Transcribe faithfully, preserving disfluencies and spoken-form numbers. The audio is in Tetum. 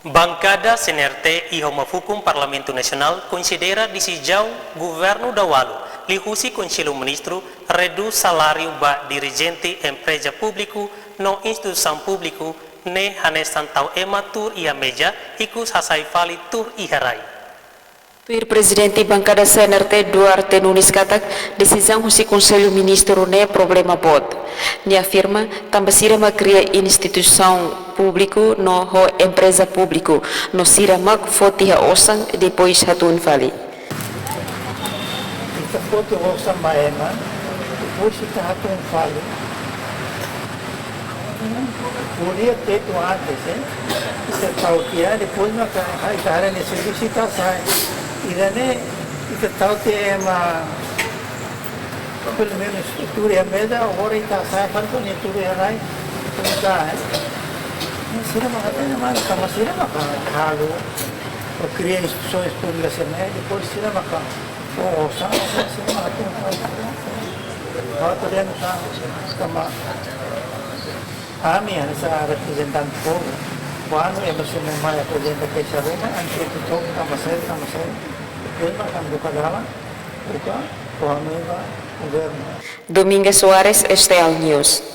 Bankada C N R T iha Uma Fukun Parlamentu Nasionál konsidera desizaun Governu Daualu liuhusi Konsellu Ministru redús saláriu ba dirijente empreza públiku no instituisaun públiku ne'e hanesan tau ema tuur iha meza, ikus hasai fali tuur iha rai. Tuir Prezidente Bankada C N R T Duarte Nunes katak, desizaun husi Konsellu Ministru ne'e problema boot. Nia afirma, tanba sira mak kria instituisaun públiku no ho empreza públiku, no sira mak foti iha osan, depois hatún fali. Ita foti osan ba ema, depois ita hatún fali. Podia ter antes, eh? Ita tau tiha, depois mak ita haree ne'e servisu ita sai. Ida-ne'e, ita tau tiha ema, pelumenus tuur iha meza, agora ita sai fali, ita tuur iha rai, ita, eh? Sira mak hatene, mas, tanba sira mak halo, kria instituisaun públika sira-ne'e, depois sira mak, oh, sama, sira mak hatún, hatún, hatún, tanba ami hanesan reprezentante povu, kuandu ema sira mai aprezenta keixa ruma, ami tenke to'o, tanba saida, tanba saida, depois mak ami buka dalan, buka, kuandu ema governu. Dominga Soares, S T L News.